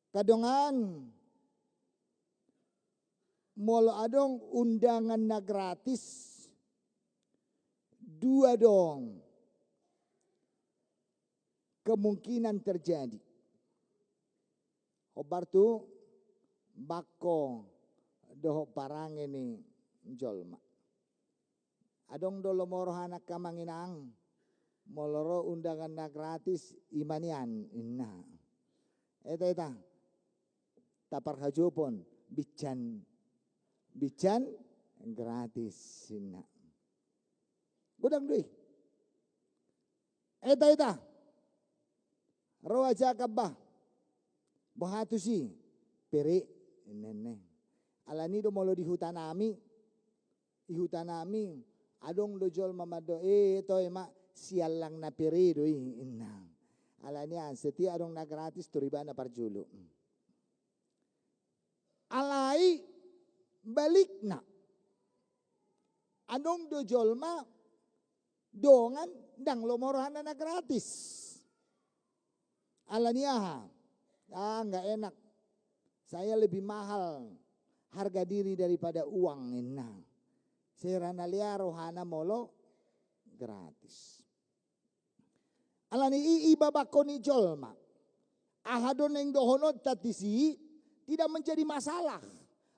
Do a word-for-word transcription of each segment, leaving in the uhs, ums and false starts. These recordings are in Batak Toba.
Kadongan, molo adong undangan na gratis, dua dong kemungkinan terjadi. Hombar tu bangko dohot parange ni jolma. Adong do lomo rohana, angka amang inang, molo ro undangan na gratis, i ma nian, inna. Eta, eta. Taparhajopon, bincan, bincan gratis, inna. Godang do i. Eta, eta. Ro aja angka bah. Boha tusi? Pere, inna, inna. Alani do molo di huta nami, di huta nami, adong do jolma mandok, eh, toe ma, siallang na pere do i, inna. Alani an, setiap adong na gratis, tor ibana parjolo. Alai balikna. Adong do jolma dongan ndang lomo rohana na gratis. Alani aha? Ah, nggak enak. Saya lebih mahal harga diri daripada uang, inna. Sera na lea rohana molo gratis. Alani i, i babangko ni jolma. Aha do naeng dohononta disi, tidak menjadi masalah.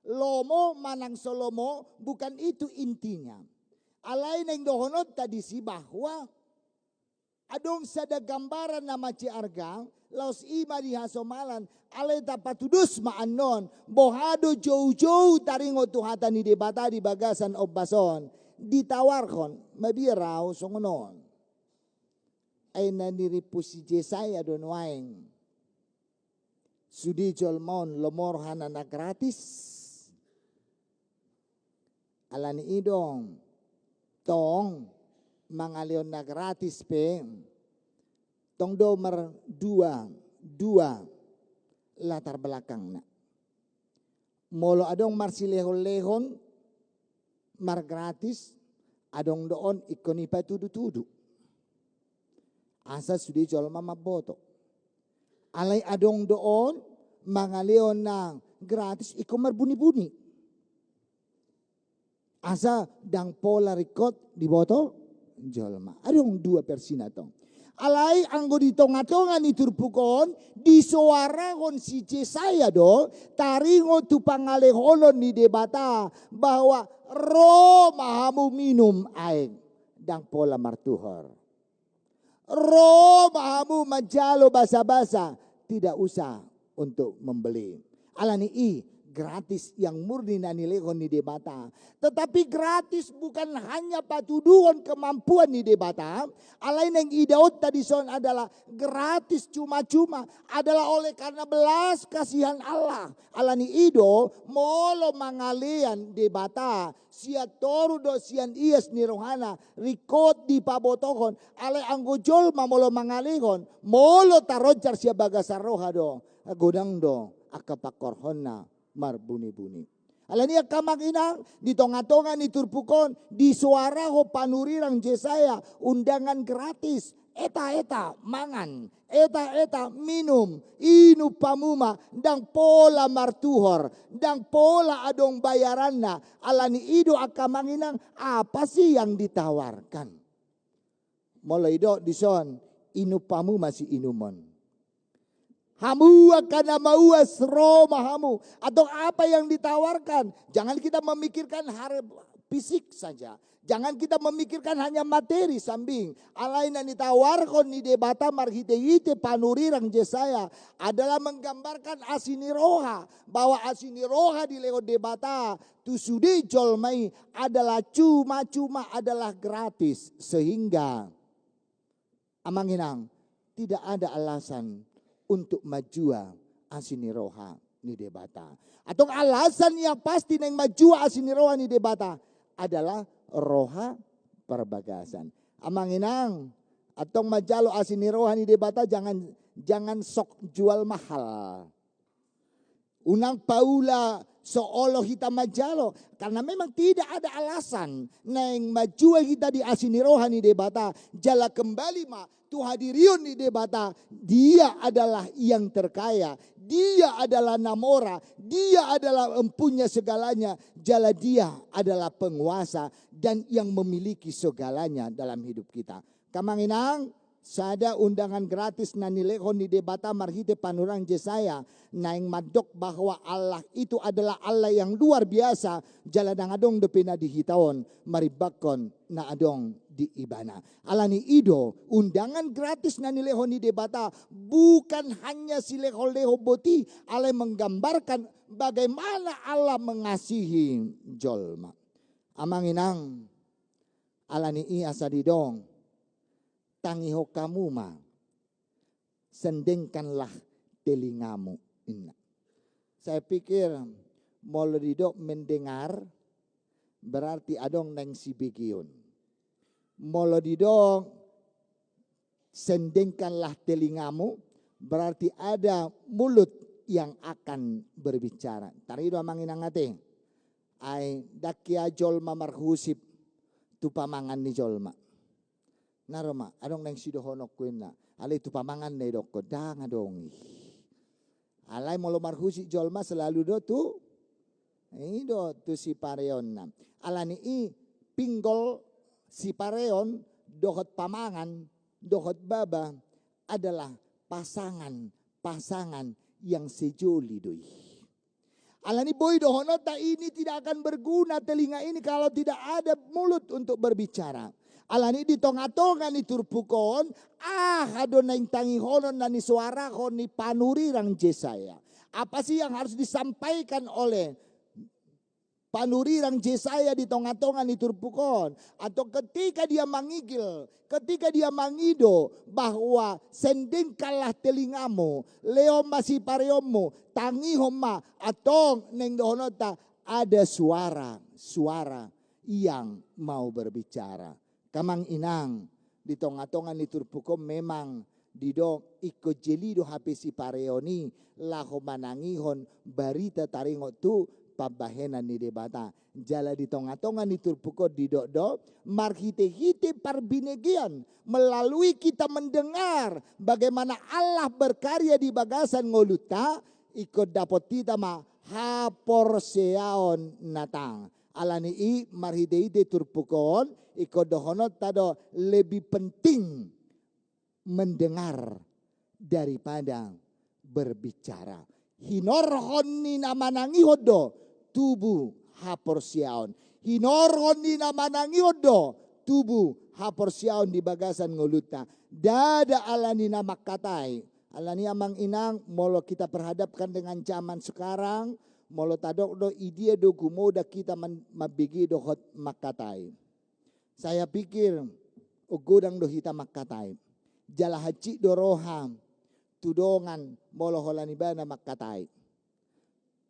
Lomo manang so lomo, bukan itu intinya. Alai naeng dohononta disi bahwa adong sada gambaran na mansai arga, laos i ma di hasomalan, alai tapatudos ma annon, boha do joujou taringot tu hata ni Debata di bagasan ombas on, ditawarhon, mabiar ahu songon on. Ai na nirimpu si Jesaya do nuaeng. Sude jolma on lomo rohana na gratis. Alani i do, tong mangalehon na gratis pe, tong do mardua, dua latar belakangna. Molo adong marsilehonlehon, margratis, adong do on ingkon i patudutudu. Asa sude jolma mamboto. Alai adong do on mangalehon na gratis ingkon marbunibuni. Asa ndang pola ringkot diboto jolma. Adong dua versina tong. Alai anggo di tongatonga ni turpuk on, disoarahon si Jesaya do, taringot tu pangalehonon ni Debata, bahwa ro ma hamu minum aek, ndang pola martuhor. Ro ma hamu manjalo basabasa, tidak usah untuk membeli. Alani i, gratis yang murni na nilehon ni Debata. Tetapi gratis bukan hanya patuduhon kemampuan ni Debata, alai naeng idaonta dison adalah gratis cuma-cuma, adalah oleh karena belas kasihan Allah. Alani i do, molo mangalean Debata, sian toru dohot sian ias ni rohana, ringkot dipabotohon, alai anggo jolma molo mangalehon, molo taronjar sian bagasan roha do, godang do angka pangkorhonna marbunibuni. Alani i angka amang inang, di tongatonga ni turpuk on, disoarahon panurirang Jesaya, undangan gratis, eta-eta mangan, eta-eta minum, inum hamu ma, ndang pola martuhor, ndang pola adong bayaranna. Alani i do angka amang inang, apa sih yang ditawarkan? Molo didok dison, inum hamu ma siinumon. Hamu angka na mauas, ro ma hamu. Atau apa yang ditawarkan? Jangan kita memikirkan harga fisik saja. Jangan kita memikirkan hanya materi sambing. Alai na nitawarhon ni Debata marhite-hite panurirang Jesaya adalah menggambarkan asi ni roha, bahwa asi ni roha dilehon Debata tu sude jolma i adalah cuma-cuma, adalah gratis, sehingga amang inang, tidak ada alasan untuk manjua asi ni roha ni Debata. Atau alasan yang pasti naeng manjua asi ni roha ni Debata adalah roha parbagasan. Amang inang, antong manjalo asi ni roha ni Debata, jangan, jangan sok jual mahal. Unang paula so olo hita manjalo, karena memang tidak ada alasan naeng manjua hita di asi ni roha ni Debata, jala kembali ma tu hadirion ni Debata, dia adalah yang terkaya, dia adalah na mora, dia adalah empunya segalanya, jala dia adalah penguasa dan yang memiliki segalanya dalam hidup kita. Angka amang inang, sada undangan gratis na nilehon ni Debata marhite panurirang Jesaya, naeng mandok bahwa Allah itu adalah Allah yang luar biasa, jala ndang adong dope na di hita on marimbangkon na adong di Ibana. Ala ni i do, undangan gratis na nilehon ni Debata bukan hanya silehon-lehon boti, alai menggambarkan bagaimana Allah mengasihi jolma. Amang inang, ala ni i asa didok, tangihon hamu ma, sendengkanlah telingamu, ninna. Saya pikir, molo didok mendengar, berarti adong naeng sibegeon. Molo didok sendengkanlah telingamu, berarti ada mulut yang akan berbicara. Tarido amang inang ate. Ai ndang hea jolma marhusip tu pamangan ni jolma. Na ro ma, adong naeng sidohononku, ninna. Alai tu pamangan na idokkon, ndang adong i. Alai molo marhusip jolma selalu do tu, i do tu sipareonna. Ala ni i pinggol sipareon dohot pamangan dohot baba adalah pasangan, pasangan yang sejoli do i. Ala ni i boi dohononta, ini tidak akan berguna telinga ini kalau tidak ada mulut untuk berbicara. Ala ni i di tonga-tonga ni turpuk on, aha do naeng tangihonon na nisuarahon ni panurirang Jesaya? Apa sih yang harus disampaikan oleh panurirang Jesaya di tonga-tonga ni turpuk on? Atau ketika dia mangigil, ketika dia mangido bahwa sendengkanlah telingamu, lehon ma sipareonmu, tangihon ma, antong naeng dohononta, ada suara, suara yang mau berbicara. Angka amang inang, di tonga-tonga ni turpuk on memang didok ingkon jeli do hape sipareon i laho manangihon barita taringot tu pambahenan ni Debata. Jala di tonga-tonga ni turpuk on didok do, marhite-hite parbinegean, melalui kita mendengar bagaimana Allah berkarya di bagasan ngolunta, ingkon dapot hita ma haporseaon na tang. Ala ni i marhite-hite turpuk on, ingkon dohononta do lebih penting mendengar daripada berbicara. Hinorhon ni na manangihon do tubu haporseaon. Hinorhon ni na manangihon do tubu haporseaon di bagasan ngolunta. Ndada ala ni na mangkatai. Ala ni i amang inang, molo kita perhadapkan dengan zaman sekarang, molo tadok do i dia do gumoda hita man-, mambege dohot mangkatai. Saya pikir, godang do hita mangkatai. Jala hansit do roha tu dongan molo holan ibana mangkatai.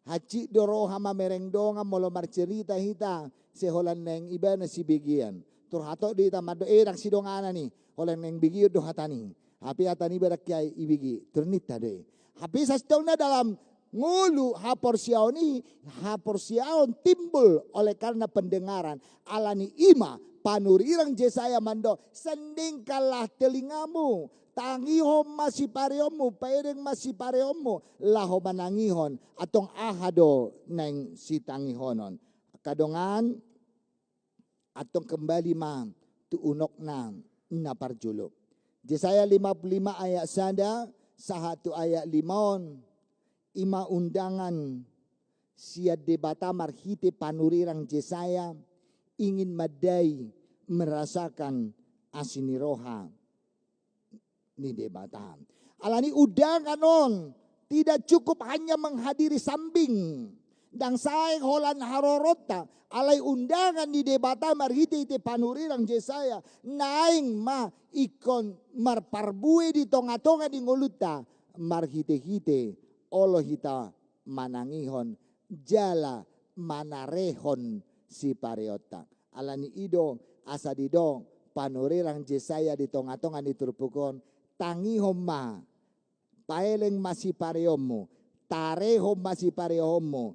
Hansit do roha mamereng dongan molo marcerita hita, sai holan naeng ibana sibegean. Tor hatop do hita mandok, eh, ndang sidonganan i, holan naeng begeon do hata ni. Hape hata ni barang hea ibege, tor ninta do i. Hape sasintongna dalam ngolu haporseaon i, haporseaon timbul oleh karena pendengaran. Ala ni i ma panurirang Jesaya mandok, sendengkanlah telingamu, tangihon ma sipareonmu, paeleng ma sipareonmu, laho manangihon, antong aha do naeng sitangihonon. Angka dongan, antong kembali ma tu unokna na parjolo. Jesaya lima puluh lima ayat sada sahat tu ayat lima on, i ma undangan sian Debata marhite panurirang Jesaya ingin mandai merasakan asi ni roha ni Debata. Ala ni i undangan on tidak cukup hanya menghadiri sambing. Ndang sae holan haroronta, alai undangan ni Debata marhite-hite panurirang Jesaya, naeng ma ingkon marparbue di tonga-tonga ni ngolunta, marhite-hite olo hita manangihon jala manarehon sipareonta. Ala ni i do asa didok panurirang Jesaya di tonga-tonga ni turpuk on, tangihon ma, paeleng ma sipareonmu, tarehon ma sipareonmu,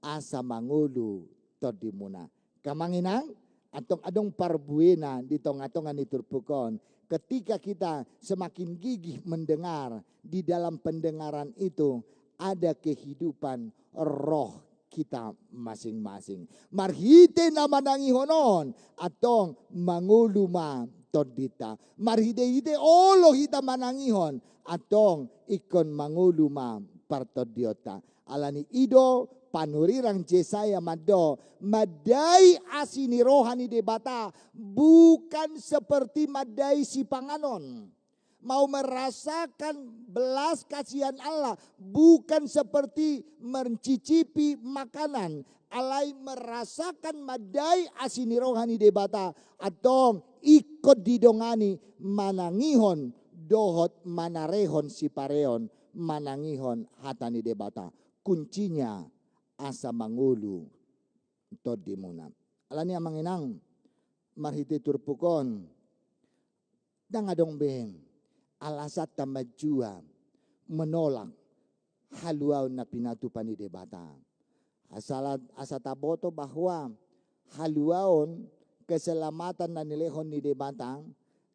asa mangolu tondimuna. Angka amang inang, antong adong parbuena di tonga-tonga ni turpuk on, Ketika kita semakin gigih mendengar, di dalam pendengaran itu ada kehidupan roh kita masing-masing. Marhite na manangihon on, antong mangolu ma tondinta. Marhite-hite olo hita manangihon, antong ingkon mangolu ma partondionta. Alani i do panurirang Jesaya mandok, mandai asi ni roha ni Debata, bukan seperti mandai sipanganon. Mau merasakan belas kasihan Allah, bukan seperti mencicipi makanan, alai merasakan mandai asi ni roha ni Debata, antong ingkon didongani manangihon dohot manarehon sipareon, manangihon hata ni Debata. Kuncinya asa mangolu tondimuna. Alani amang inang, marhite turpuk on, ndang adong be alasanta manjua menolak haluaon na pinatupa ni Debata. Asal, asa taboto bahwa haluaon, keselamatan na nilehon ni Debata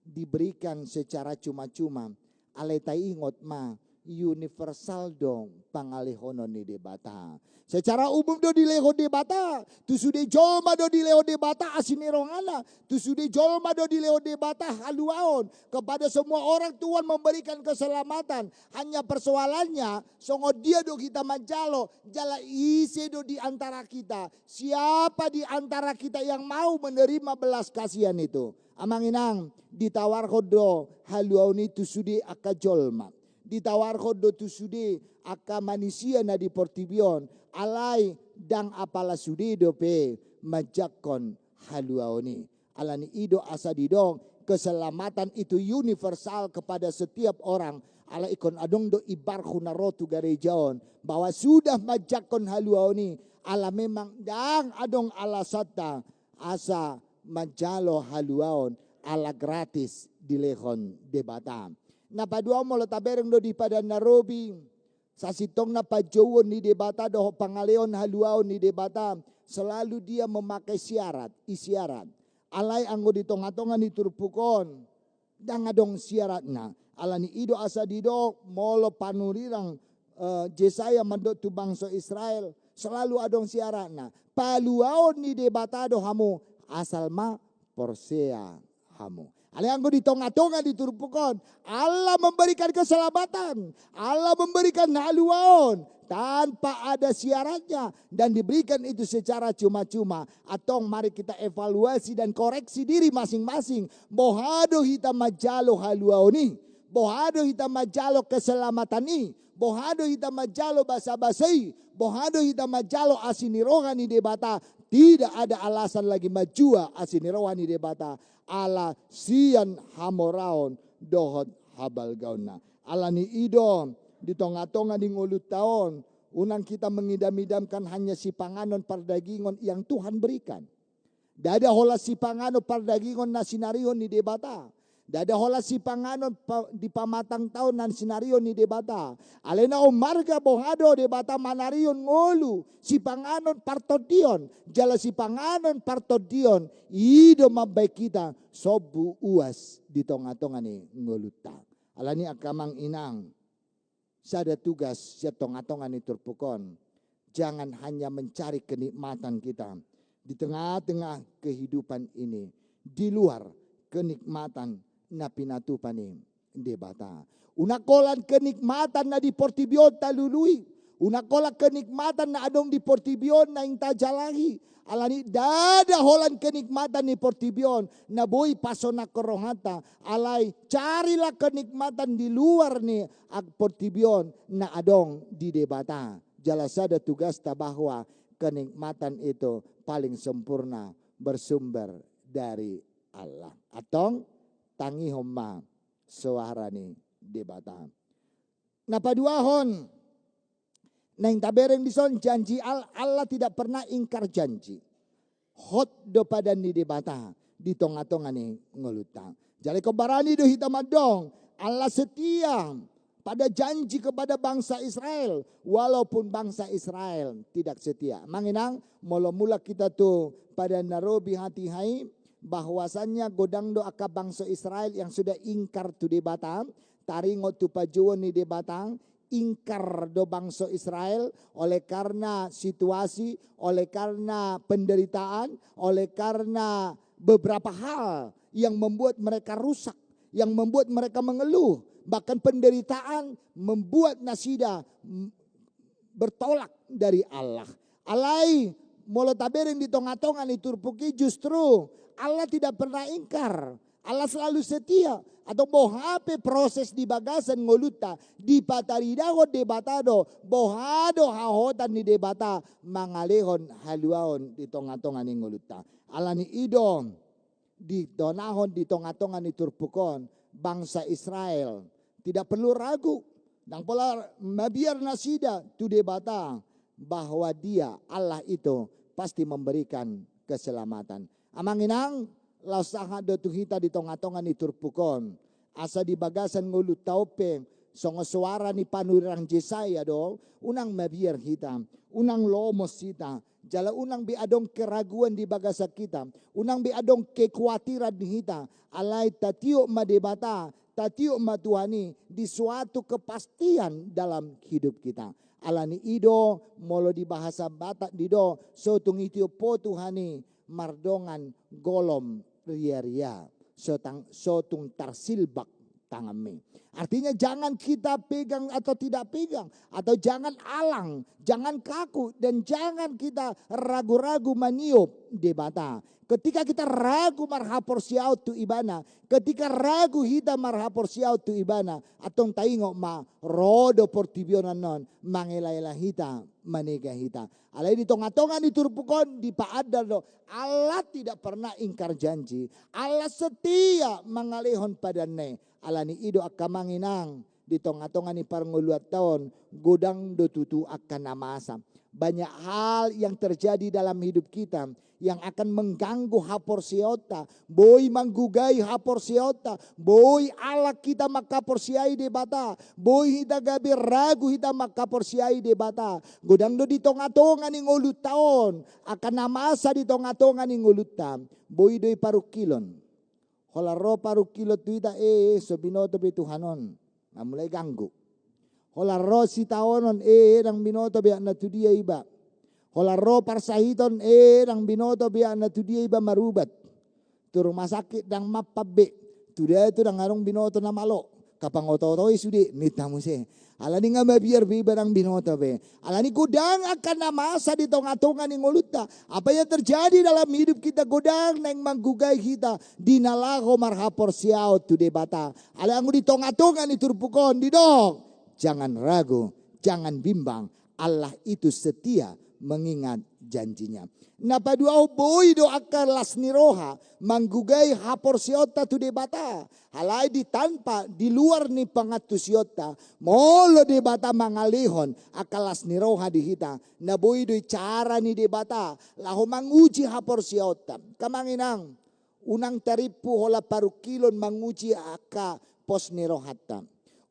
diberikan secara cuma-cuma. Alai taingot ma, universal do pangalehonon ni Debata. Secara umum do dilehon Debata, tu sude jolma do dilehon Debata asi ni rohana, tu sude jolma do dilehon Debata haluaon. Kepada semua orang Tuhan memberikan keselamatan. Hanya persoalannya, songon dia do hita manjalo, jala ise do di antara kita, siapa di antara kita yang mau menerima belas kasihan itu? Amang inang, ditawarhon do haluaon i tu sude angka jolma. Ditawarhon do tu sude angka manisia na di portibi on, alai ndang apala sude dope manjangkon haluaon i. Alani i do asa didok, keselamatan itu universal kepada setiap orang. Alai ingkon adong do imbarhu na ro tu gareja on, bahwa sudah manjangkon haluaon i, ala memang ndang adong alasanta asa manjalo haluaon ala gratis dilehon Debata. Na paduahon, molo tabereng do di Padan na Robi, sasintongna panjouon ni Debata dohot pangalehon haluaon ni Debata, selalu dia memakai syarat, isyarat. Alai anggo di tonga-tonga ni turpuk on, ndang adong syaratna. Alani i do asa didok, molo panurirang, eh, Jesaya mandok tu bangso Israel, selalu adong syaratna. Paluaon ni Debata do hamu, asal ma porsea hamu. Alai anggo di tonga-tonga ni turpuk on, Allah memberikan keselamatan, Allah memberikan haluaon tanpa ada syaratnya dan diberikan itu secara cuma-cuma. Antong mari kita evaluasi dan koreksi diri masing-masing. Boha do hita manjalo haluaon i? Boha do hita manjalo keselamatan i? Boha do hita manjalo basabasa i? Boha do hita manjalo asi ni roha ni Debata? Tidak ada alasan lagi manjua asi ni roha ni Debata ala sian hamoraon dohot habalgaonna. Alani i do di tonga-tonga ni ngolunta on, unang kita mengidam-idamkan hanya sipanganon pardagingon yang Tuhan berikan. Ndada holan sipanganon pardagingon na sinarihon ni Debata. Ndada holan sipanganon pa-, di pamatangta on na sinarihon ni Debata. Alai na ummarga boha do Debata manarihon ngolu, sipanganon partondion, jala sipanganon partondion i do mambahen hita sombu uas di tonga-tonga ni ngolunta. Alani angka amang inang, sada tugas sian tonga-tonga ni turpuk on, jangan hanya mencari kenikmatan kita di tengah-tengah kehidupan ini, di luar kenikmatan na pinatupa ni Debata. Unang holan kenikmatan na di portibi on talului, unang holan kenikmatan na adong di portibi on naeng tajalahi. Alani ndada holan kenikmatan ni portibi on na boi pasonangkon rohanta, alai carilah kenikmatan di luar ni portibi on na adong di Debata. Jala sada tugasta bahwa kenikmatan itu paling sempurna bersumber dari Allah. Antong tangihon ma soara ni Debata. Na paduahon, naeng tabereng dison, janji Al-, Allah tidak pernah ingkar janji. Hot do padan ni Debata di tonga-tonga ni ngolunta. Jala ingkon barani do hita mandok, Allah setia pada janji kepada bangsa Israel, walaupun bangsa Israel tidak setia. Amang inang, molo mulak hita tu Padan na Robi hatiha i, bahwasanya godang do angka bangso Israel yang sudah ingkar tu Debata, taringot tu panjouon ni Debata, ingkar do bangso Israel oleh karena situasi, oleh karena penderitaan, oleh karena beberapa hal yang membuat mereka rusak, yang membuat mereka mengeluh. Bahkan penderitaan membuat nasida, mm, bertolak dari Allah. Alai molo tabereng di tonga-tonga ni turpuk i justru Allah tidak pernah ingkar. Allah selalu setia. Atau boha pe proses di bagasan ngolunta, dipataridahon Debata do boha do hahotan ni Debata mangalehon haluaon di tonga-tonga ni ngolunta. Alani i do ditonahon di tonga-tonga ni turpuk on, bangsa Israel tidak perlu ragu, ndang pola mabiar nasida tu Debata, bahwa Dia, Allah itu, pasti memberikan keselamatan. Amang inang, laos sahat do tu hita di tonga-tonga ni turpuk on, asa di bagasan ngolunta on pe, songon soara ni panurirang Jesaya do, unang mabiar hita, unang lomos hita, jala unang be adong keraguan di bagasan hita, unang be adong kekuatiran di hita, alai tatiop ma Debata, tatiop ma Tuhan i di suatu kepastian dalam hidup kita. Alani i do, molo di bahasa Batak didok, so tung itiop ho Tuhan i mardongan golom riaria, so tang-, so tung tarsilbak tanganmi. Artinya, jangan kita pegang atau tidak pegang, atau jangan alang, jangan kaku, dan jangan kita ragu-ragu maniop Debata. Ketika kita ragu marhaporseaon tu Ibana, ketika ragu hita marhaporseaon tu Ibana, antong taingot ma, ro do portibi on annon mangela-ela hita, manega hita. Alai di tonga-tonga ni turpuk on dipaandar do, Allah tidak pernah ingkar janji. Allah setia mangalehon padanna i. Alani i do angka amang inang, di tonga-tonga ni parngoluanta on, godang do tutu angka na masa. Banyak hal yang terjadi dalam hidup kita yang akan mengganggu haporseaonta, boi manggugai haporseaonta, boi alang hita manghaporseai Debata, boi hita gabe ragu hita manghaporseai Debata. Godang do di tonga-tonga ni ngolunta on angka na masa di tonga-tonga ni ngolunta. Boi do i parungkilon. Holan ro parungkilon tu hita, e, e, so binoto be Tuhan on. Nga mulai ganggu. Holan ro sitaonon, e, e, ndang binoto be anna tu dia iba. Holan ro parsahiton, e, e, ndang binoto be anna tu dia iba marubat. Tu rumah sakit ndang mampan be. Tu dia tu ndang adong binoto na malo. Kapangoto-otoi sude, ninta muse. Alani nga mabiar be iba ndang binoto be. Alani godang angka na masa di tonga-tonga ni ngolunta. Apa yang terjadi dalam hidup kita godang naeng manggugai hita di na laho marhaporseaon tu Debata. Alai anggo di tonga-tonga ni turpuk on didok, jangan ragu, jangan bimbang. Allah itu setia mengingat janjinya. Na paduahon, boi do angka las ni roha manggugai haporseaonta tu Debata. Alai ditanpa, di luar ni pangantusionta, molo Debata mangalehon angka las ni roha di hita, na boi do i cara ni Debata laho manguji haporseaonta. Angka amang inang, unang tarimpu holan parungkilon manguji angka pos ni rohanta.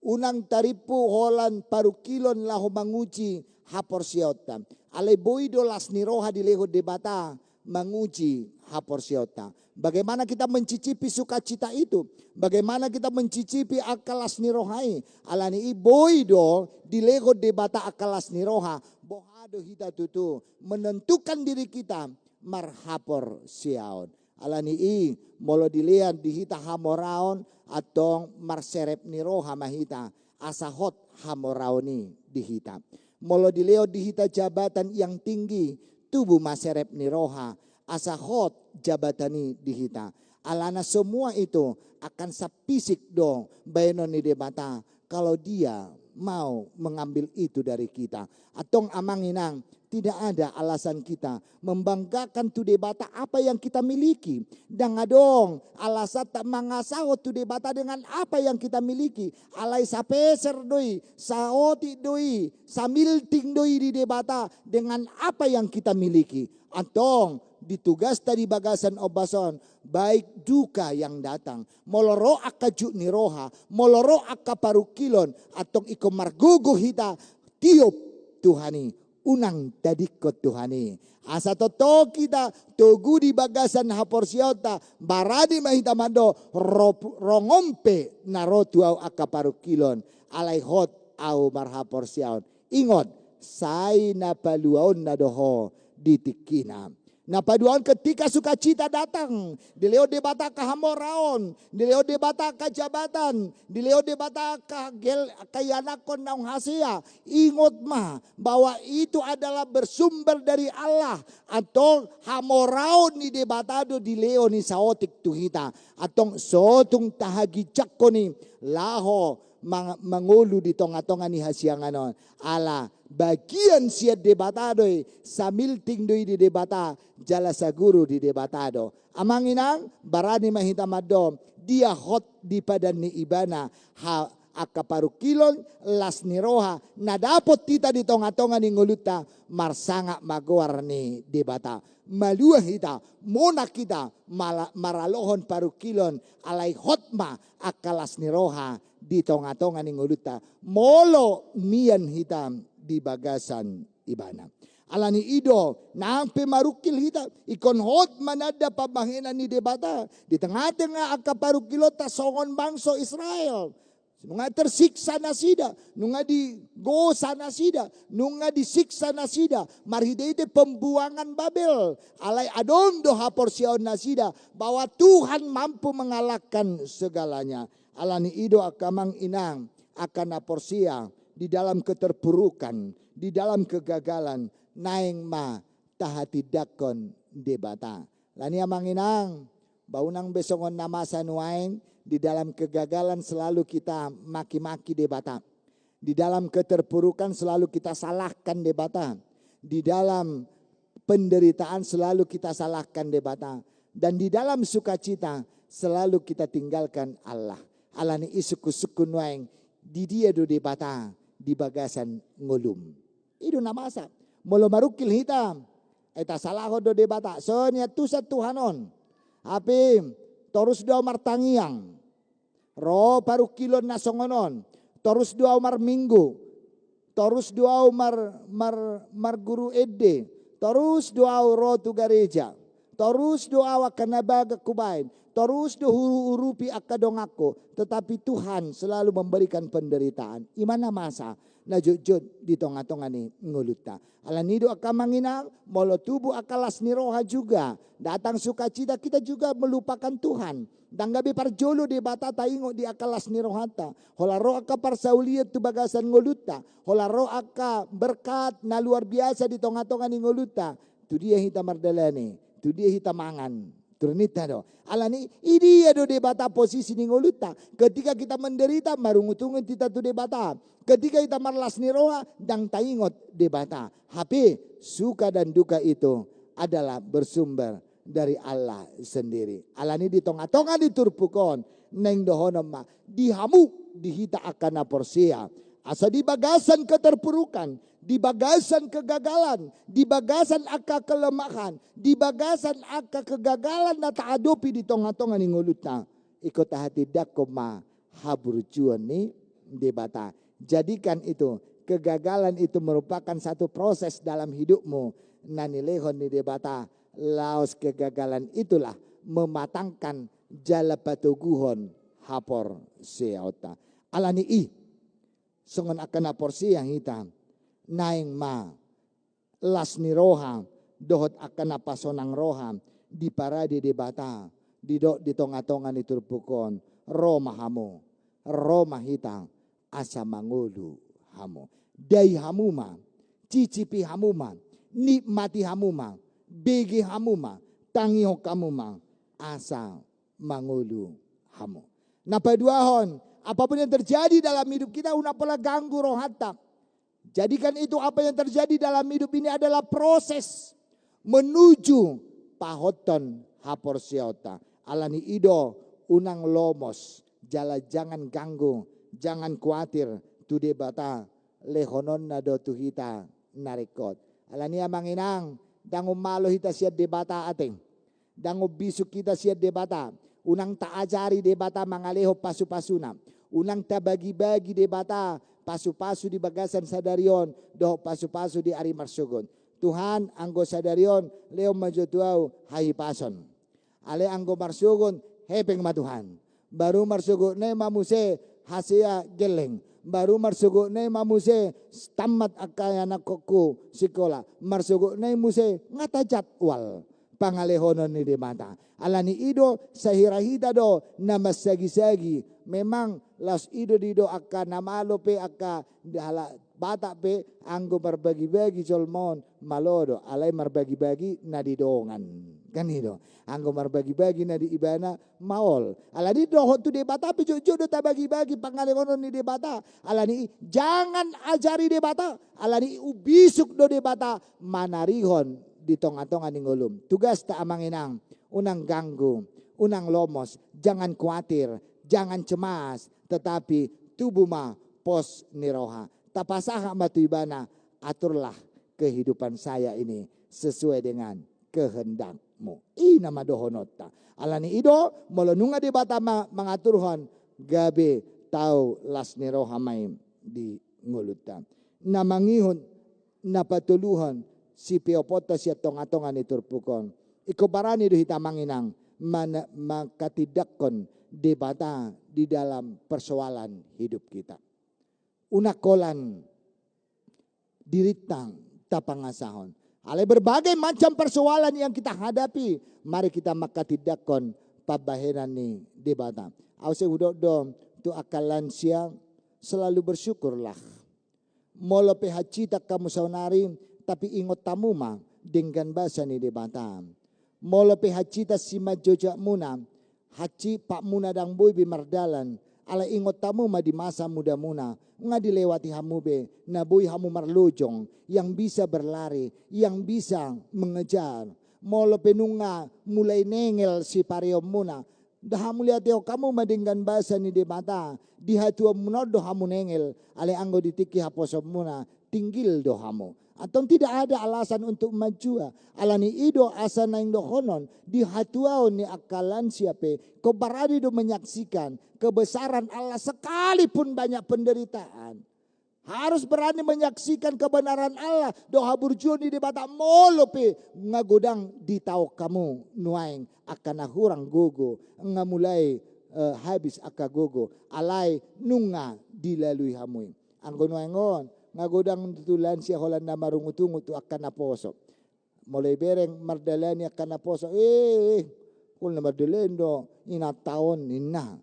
Unang tarimpu holan parungkilon laho manguji haporseaonta. Alai boi do las ni roha dilehon Debata manguji haporseaonta. Bagaimana kita mencicipi sukacita itu? Bagaimana kita mencicipi angka las ni roha i? Alani i boi do dilehon Debata angka las ni roha. Boha do hita tutu menentukan diri kita marhaporseaon. Alani i, molo dilehon di hita hamoraon, antong marserep ni roha ma hita, asa hot hamoraon i di hita. Molo dilehon di hita jabatan yang tinggi, tubu ma serep ni roha, asa hot jabatan i di hita. Alana semua itu akan sapsik do baenon ni Debata, kalau Dia mau mengambil itu dari kita. Antong amang inang, tidak ada alasan kita membanggakan tu Debata apa yang kita miliki. Ndang adong alasanta mangasahon tu Debata dengan apa yang kita miliki. Alai sapeser do i, saotik do i, samilting do i di Debata dengan apa yang kita miliki. Antong, di tugasta di bagasan ombas on, baik duka yang datang, molo ro angka jut ni roha, molo ro angka parungkilon, antong ingkon margogo hita tiop Tuhan i, Unang tadingkon Tuhan i. Asa tongtong hita togu di bagasan haporseaonta, barani ma hita mandok, ro-, rongon pe na ro tu ahu angka parungkilon, alai hot ahu marhaporseaon. Ingot, sai na paluaonna do ho di tingkina. Na paduahon, ketika sukacita datang, dilehon Debata angka hamoraon, dilehon Debata angka jabatan, dilehon Debata angka gel-, angka ianakhon naung hasea, ingot ma bahwa itu adalah bersumber dari Allah. Antong hamoraon ni Debata do dilehon i saotik tu hita. Antong so tung tahaginjangkon i laho mang-, mangolu di tonga-tonga ni hasiangan on. Ala bagian sian Debata do i, samilting do i di Debata, jala saguru di Debata do. Amang inang, barani ma hita mandok, dia hot di padan ni ibana, ha-, angka parungkilon, las ni roha na dapot hita di tonga-tonga ni ngolunta, marsangap ma goar ni Debata. Malua hita, monang hita, mala-, maralohon parungkilon, alai hot ma angka las ni roha di tonga-tonga ni ngolunta, molo mian hita di bagasan ibana. Ala ni i do, nang pe marungkil hita, ingkon hot mananda pambahenan ni Debata di tengah-tengah angka parungkilonta songon bangso Israel. Nunga tersiksa nasida, nunga digosa nasida, nunga disiksa nasida marhite-hite pembuangan Babel. Alai adong do haporseaon nasida bahwa Tuhan mampu mengalahkan segalanya. Ala ni i do angka amang inang, angka na porsea, di dalam keterpurukan, di dalam kegagalan, naeng ma tahatindangkon Debata. Ala ni i amang inang, ba unang be songon na masa nuaeng, di dalam kegagalan selalu kita maki-maki Debata. Di dalam keterpurukan selalu kita salahkan Debata. Di dalam penderitaan selalu kita salahkan Debata. Dan di dalam sukacita selalu kita tinggalkan Allah. Ala ni i sungkun-sungkun nuaeng, di dia do Debata di bagasan ngolum. I do na masa. Molo marungkil hita, ai tasalahon do Debata. So niantusan Tuhan on. Hape torus do ahu martangiang. Ro parungkilon na songon on. Torus do ahu marminggu. Torus do ahu mar-, mar-, marguru ende. Torus do ahu ro tu gareja. Torus do ahu angka na bagas hubaen. Torus do huurupi angka donganku. Tetapi Tuhan selalu memberikan penderitaan. I ma na masa na jotjot di tonga-tonga ni ngolunta. Ala ni i do angka amang inang, molo tubu angka las ni roha juga, datang sukacita, kita juga melupakan Tuhan. Ndang gabe parjolo Debata taingot di angka las ni rohanta. Holan ro angka parsaulian tu bagasan ngolunta. Holan ro angka berkat na luar biasa di tonga-tonga ni ngolunta. Tu dia hita mardalani, tu dia hita mangan. Turun hita do. Ala ni i, dia do Debata posisi ni ngolunta. Ketika kita menderita, marungut-ungut hita tu Debata. Ketika hita marlas ni roha, ndang taingot Debata. Hape suka dan duka itu adalah bersumber dari Allah sendiri. Ala ni i di tonga-tonga ni turpuk on, naeng dohonon ma di hamu, di hita angka na porsea, asa di bagasan keterpurukan, di bagasan kegagalan, di bagasan angka kelemahan, di bagasan angka kegagalan na taadopi di tonga-tonga ni ngolunta, ingkon tahatindangkon ma haburjuon ni Debata. Jadikan itu, kegagalan itu merupakan satu proses dalam hidupmu na nilehon ni Debata. Laos kegagalan itulah mematangkan jala patoguhon haporseaonta. Ala ni i, songon angka na porsea hita, naeng ma las ni roha dohot angka na pasonang roha diparade Debata, didok di tonga-tonga ni turpuk on, ro ma hamu, ro ma hita, asa mangolu hamu. Dai hamu ma, cicipi hamu ma, nikmati hamu ma, bege hamu ma, tangihon hamu ma, asa mangolu hamu. Na paduahon, apapun yang terjadi dalam hidup kita, unang pola ganggu rohanta. Jadikan itu, apa yang terjadi dalam hidup ini adalah proses menuju pahothon haporseaonta. Ala ni i do, unang lomos, jala jangan ganggu, jangan kuatir, tu Debata lehononna do tu hita na ringkot. Ala ni i amang inang, ndang ummalo hita sian Debata ate. Ndang umbisuk hita sian Debata. Unang taajari Debata mangalehon pasu-pasuna. Unang tabagi-bagi Debata pasu-pasu di bagasan sadari on dohot pasu-pasu di ari marsogot. Tuhan, anggo sadari on lehon ma jo tu ahu hahipason. Alai anggo marsogot, hepeng ma Tuhan. Baru marsogot nai ma muse hasea gelleng. Baru marsogot nai ma muse tamat angka anakkonku sikola. Marsogot nai muse nga tajadwal pangalehonon ni Debata. Alani i do, sahira hita do na mansagi-sagi. Memang laos i do didok angka na malo pe, angka halak Batak pe, anggo marbagi-bagi jolma on malo do, alai marbagi-bagi na di dongan. Kan i do. Anggo marbagi-bagi na di ibana, maol. Alani i dohot tu Debata pe jotjot do tabagi-bagi pangalehonon ni Debata. Alani i, jangan ajari Debata. Alani i, umbisuk do Debata manarihon di tonga-tonga ni ngolum. Tugasta, amang inang, unang ganggu, unang lomos, jangan kuatir, jangan cemas, tetapi tubu ma pos ni roha. Tapasahat ma tu ibana, aturlah kehidupan saya ini sesuai dengan kehendak-Mu. I nama dohononta. Alani i do, molo nunga Debata ma mangaturhon, gabe tau las ni roha ma i di ngolunta. Na mangihut, na patoluhon, sipeoponta sian tonga-tonga ni turpuk on. Ingkon barani do hita, amang inang, mana-, mangkatindangkon Debata di dalam persoalan hidup kita. Unang holan dirinta tapangasahon. Alai berbagai macam persoalan yang kita hadapi, mari kita mangkatindangkon pambahenan ni Debata. Au sai hudok do tu angka lansia, selalu bersyukurlah. Molo pe hansitan hamu saonari, tapi ingot hamu ma denggan basa ni Debata. Molo pe hansitan simanjojak muna, hansit patmuna ndang boi be mardalan, alai ingot hamu ma di masa muda muna, nga dilewati hamu be, na boi hamu marlojong, yang bisa berlari, yang bisa mengejar. Molo pe nunga mulai nengel sipareon muna, nda hamu liatehon hamu ma denggan basa ni Debata, di hatuaon muna on do hamu nengel, alai anggo di tingki haposoon muna, tinggil do hamu. Antong tidak ada alasan untuk manjua. Alani i do asa naeng dohonon, di hatuaon ni angka lansia pe, ingkon barani do menyaksikan kebesaran Allah sekalipun banyak penderitaan. Harus berani menyaksikan kebenaran Allah, dohot haburjuon ni Debata, molo pe nga godang ditaon hamu nuaeng angka na hurang gogo, nga mulai, eh, habis angka gogo, alai nunga dilalui hamu i. Anggo nuaeng on, nga godang tutu lansia holan na marungut-ungut tu angka naposo. Molo ibereng mardalani angka naposo, eh, holan na mardalani do inanta on, ninna.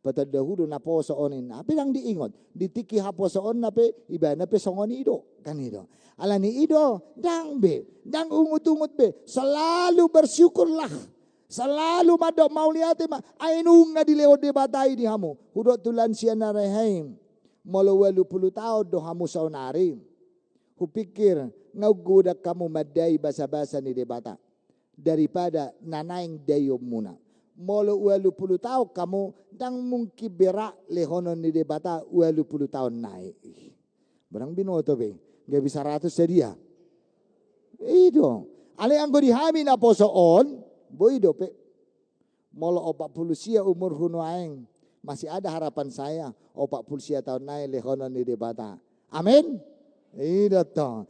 Patanda hu do naposo on, ninna. Hape ndang diingot. Di tingki haposoonna pe, ibana pe songon i do. Kan i do. Alani i do, ndang be, ndang ungut-ungut be. Selalu bersyukurlah. Selalu mandok mauliate ma. Ai nunga dilehon Debata i di hamu. Hudok tu lansia na rehaim. Molo ualu pulu taon do hamu saonari, hupikir nga godang hamu mandai basa-basa ni Debata daripada na naeng daionmuna. Molo ualu pulu taon hamu, ndang mungkin berat lehonon ni Debata ualu pulu taon nai. Barang binoto be, gabe saratus sadia. I do. Alai anggo di hami naposo on, boi dope. Molo opat pulu sia umurhu nuaeng, masih ada harapan saya, opat pulu sia taon nai lehonon ni Debata. Amin. I do tong.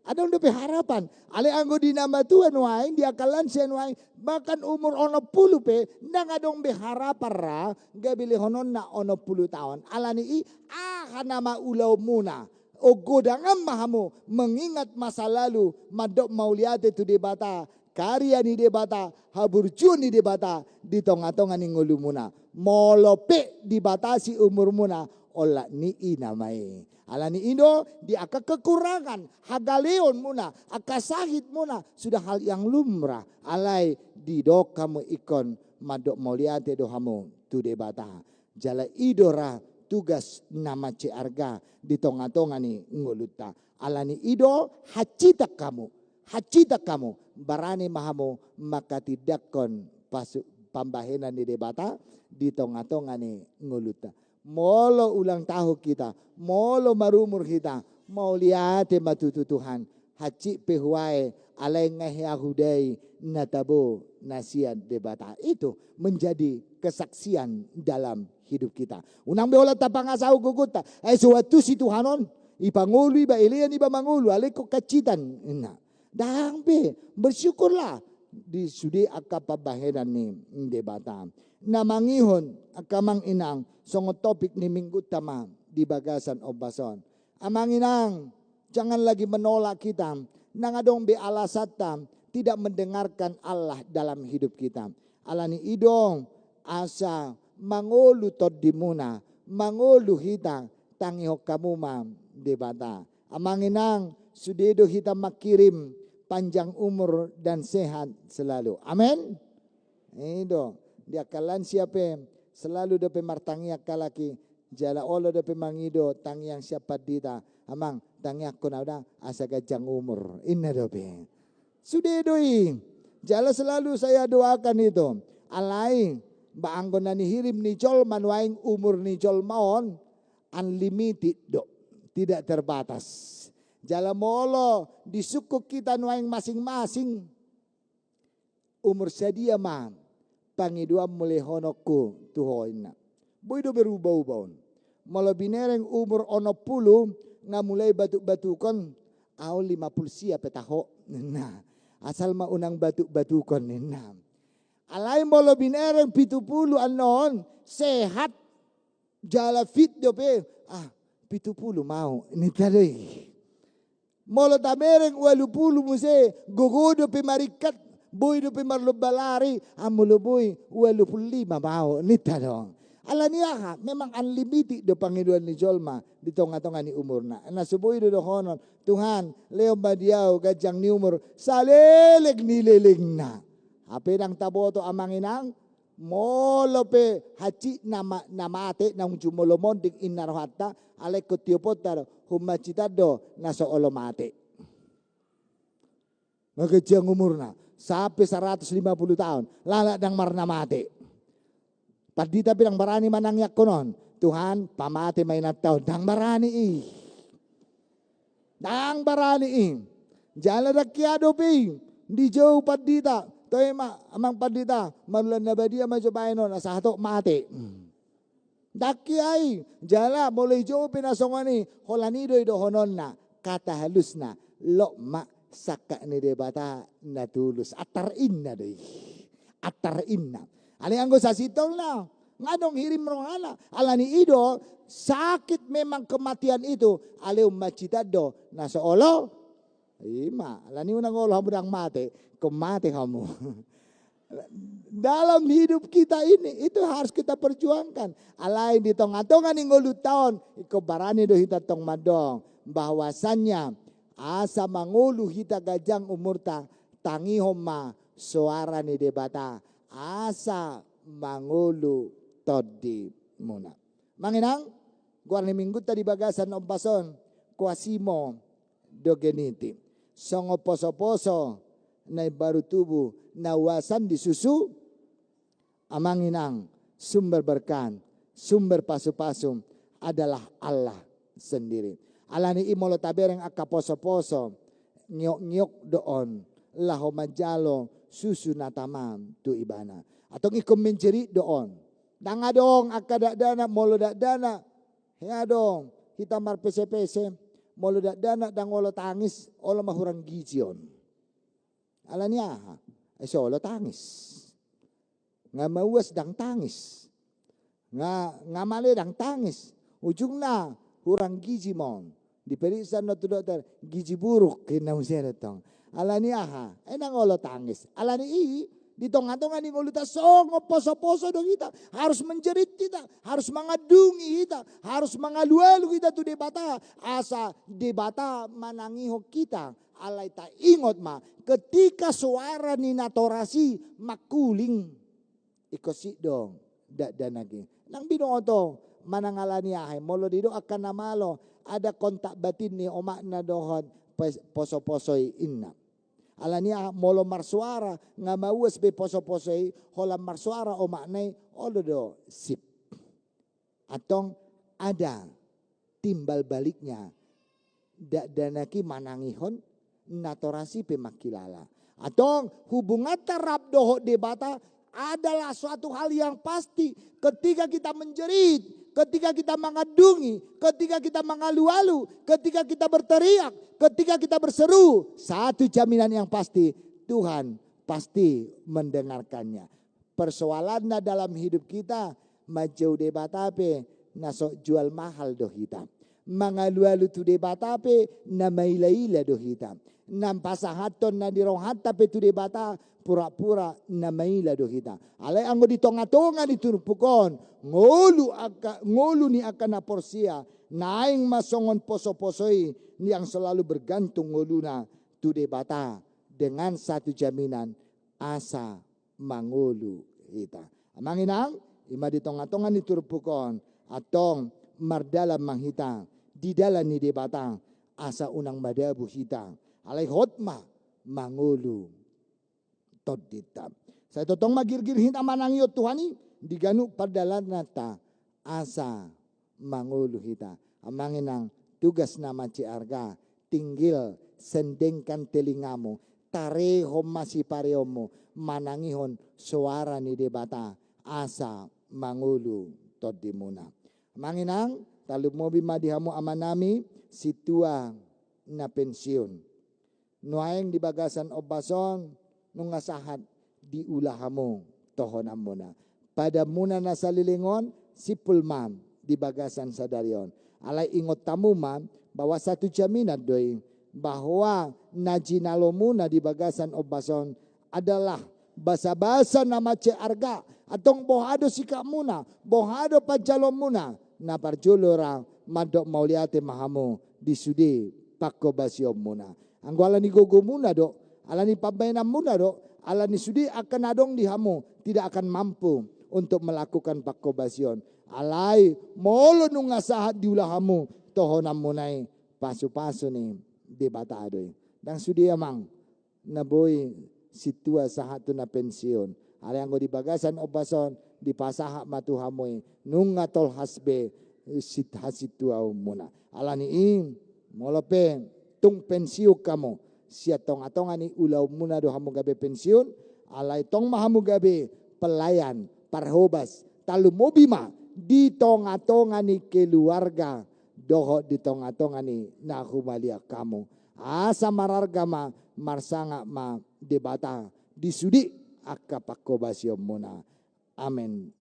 Adong dope harapan. Alai anggo di na matua nuaeng, di angka lansia nuaeng, bahkan umur onom pulu pe, ndang adong be harapan ra, gabe lehononna onom pulu taon. Alani i, aha nama ulaonmuna? Godang ma hamu mengingat masa lalu, mandok mauliate tu Debata, karya ni Debata, haburjuon ni Debata di tonga-tonga ni ngolumuna. Molo pe dibatasi umurmuna, olat ni i nama i. Alani i do, di angka kekurangan, hagaleonmuna, angka sahitmuna, sudah hal yang lumrah. Alai didok hamu ingkon mandok mauliate do hamu tu Debata. Jala i do ra tugas na mansai arga di tonga-tonga ni ngolunta. Alani i do, hansitan hamu, hansitan hamu, barani ma hamu mangkatindangkon pasu-, pambahenan ni Debata di tonga-tonga ni ngolunta. Molo ulang tahun hita, molo marumur hita, mauliate ma tutu Tuhan. hansit pe huae, alai nga hea hudai na tabo na sian Debata. Itu menjadi kesaksian dalam hidup kita. Unang be holan tapangasahon gogonta, ai so antusi Tuhan on, i pangolu iba, elean iba mangolu, alai ingkon hansitan, ninna. Ndang be, bersyukurlah di sude angka pambahenan ni Debata. Na mangihon angka amang inang, songon topik ni minggunta ma di bagasan ombas on. Amang inang, jangan lagi menolak kita, ndang adong be alasanta tidak mendengarkan Allah dalam hidup kita. Alani i do asa mangolu tondimuna, mangolu hita, tangihon hamu ma Debata. Amang inang, sude do hita manghirim panjang umur dan sehat selalu. Amen. I do, di angka lansia pe selalu dope martangiang halak i, jala olo dope mangido tangiang sian pandita, amang, tangiangkon au da asa ganjang umur, ninna dope. Sude do i. Jala selalu saya doakan itu. Alai, ba anggo na nihirim ni jolma nuaeng umur ni jolma on, unlimited do. Tidak terbatas. Jala molo disungkun hita nuaeng masing-masing, umur sadia ma pangidoanmu lehononku tu ho, ninna. Boi do berubah-ubah on. Molo binereng umur onom pulu, nga mulai batuk-batukon, au lima pulu sia pe taho, ninna. Asal ma unang batuk-batukon, ninna. Alai molo binereng pitu pulu annon, sehat, jala fit dope, ah, pitu pulu ma au, ninta do i. Molo tabereng ualu pulu muse, gogo dope maringkat, boi dope marlomba lari, ah molo boi ualu pulu lima ma au, ninta do. Alani aha, memang unlimited do pangidoan ni jolma di tonga-tonga ni umurna. Na so boi do dohonon, Tuhan, lehon ma di au ganjang ni umur saleleng ni lelengna. Hape ndang taboto amang inang, molo pe hansit na ma-, na mate, naung jumolo monding ninna rohanta, alai ingkon tioponta do, umhansit an do na so olo mate. Nga ganjang umurna, sampe saratus lima pulu taon, lala ndang marna mate. Pandita pe ndang barani manangiangkon on, Tuhan, pamate ma inanta on, ndang barani i. Ndang barani i. Jala ndang hea dope i dijou pandita. Toe ma, amang pandita, marula na badia ma jo baen on, asa hatop mate. Hmm. Ndang hea i. Jala molo dijou pe na songon i, holan i do i dohononna, kata halusna, lot ma sangkap ni Debata na tulus. Antar inna do i. Antar inna. Alai anggo sasintongna, nga adong hirim rohana. Alani i do, sakit memang kematian itu, alai umhansit an do na so olo. Ima, alani unang olo hamu ndang mate, ingkon mate hamu. Dalam hidup kita ini, itu harus kita perjuangkan. Alai di tonga-tonga ni ngolunta on, ingkon barani do hita tong mandok bahwasannya asa mangolu hita ganjang umurta, tangihon ma soara ni Debata, asa mangolu tondimuna. Amang inang, goar ni minggunta di bagasan ombas on, Quasimodogeniti. Songon poso-poso na imbaru tubu na huasan di susu, amang inang, sumber berkat, sumber pasu-pasu adalah Allah sendiri. Alani i molo tabereng angka poso-poso, ngiok-ngiok do on laho manjalo susu na tama tu ibana. Antong ingkon menjerit do on. Ndang adong angka dakdanak, molo dakdanak, hea do hita marpese-pese, molo dakdanak ndang olo tangis, olo ma hurang gizi on. Alani aha? Ai so olo tangis. Nga mauas ndang tangis. Nga, nga male ndang tangis. Ujungna hurang gizi ma on. Diperiksa annon tu dokter, gizi buruk, ninna muse do tong. Alani aha? Ai ndang olo tangis. Alani i, di tonga-tonga ni ngolunta songon poso-poso do hita. Harus menjerit hita, harus mangandungi hita, harus mangalu-alu hita tu Debata. Asa Debata manangihon hita. Alai taingot ma, ketika soara ni natoras i mangkuling, ingkon sip do dakdanak i. Ndang binoto manang alani aha i, molo didok angka na malo, ada kontak batin ni omakna dohot pos-, poso-poso i, ninna. Alani aha? Molo marsoara, nga mauas be poso-poso i, holan marsoara omakna i, olo do sip. Antong ada timbal baliknya. Dakdanak i manangihon, na toras i pe mangkilala. Antong, hubunganta rap dohot Debata adalah suatu hal yang pasti. Ketika kita menjerit, ketika kita mengandungi, ketika kita mengalu-alu, ketika kita berteriak, ketika kita berseru, satu jaminan yang pasti, Tuhan pasti mendengarkannya. Persoalanna dalam hidup kita, manjou Debata pe na so jual mahal do hita. Mangalu-alu tu Debata pe na maila-ila do hita. Na pasahathon na di rohanta pe tu Debata pura-pura na maila do hita. Alai anggo di tonga-tonga ni turpuk on, ngolu angka, ngolu ni angka na porsea, naeng ma songon poso-poso i yang selalu bergantung ngoluna tu Debata dengan satu jaminan, asa mangolu hita. Amang inang, i ma di tonga-tonga ni turpuk on, antong mardalan ma hita di dalan ni Debata, asa unang madabu hita. Alai hot ma mangolu tondinta. Sai tongtong ma girgir hita manangihon Tuhan i di ganup pardalananta, asa mangolu hita. Amang inang, tugas na mansai arga, tinggal sendengkan telingamu, tarehon ma sipareonmu manangihon soara ni Debata, asa mangolu tondimuna. Amang inang, tarlumobi ma di hamu amanami sintua na pensiun. Nuaeng di bagasan ombas on, nunga sahat diula hamu tohonanmuna. Padanmuna na saleleng on, simpul ma di bagasan sadari on. Alai ingot hamu ma, bahwa satu jaminan do i, bahwa na jinalomuna di bagasan ombas on adalah basa-basa na mansai arga. Antong boha do sikapmuna, boha do panjaloonmuna, na parjolo ra mandok mauliate ma hamu di sude panghobasionmuna. Anggo ala ni gogomuna do, ala ni pambahenanmuna do, ala ni sude angka na adong di hamu, tidak akan mampu untuk melakukan panghobasion. Alai molo nunga sahat diula hamu tohonanmuna i, pasu-pasu ni Debata do i. Ndang sude amang na boi sintua sahat tu na pensiun. Alai anggo di bagasan ombas on, dipasahat ma tu hamu i, nunga tolhas be sit-, hasintuaonmuna. Ala ni i, molo pe tung pensiun hamu, sian tonga-tonga ni ulaonmuna do hamu gabe pensiun, alai tong ma hamu gabe pelayan, parhobas, tarlumobi ma di tonga-tonga ni keluarga, dohot di tonga-tonga ni na humaliang hamu. Asa mararga ma, marsangap ma Debata di sude angka panghobasionmuna. Amen.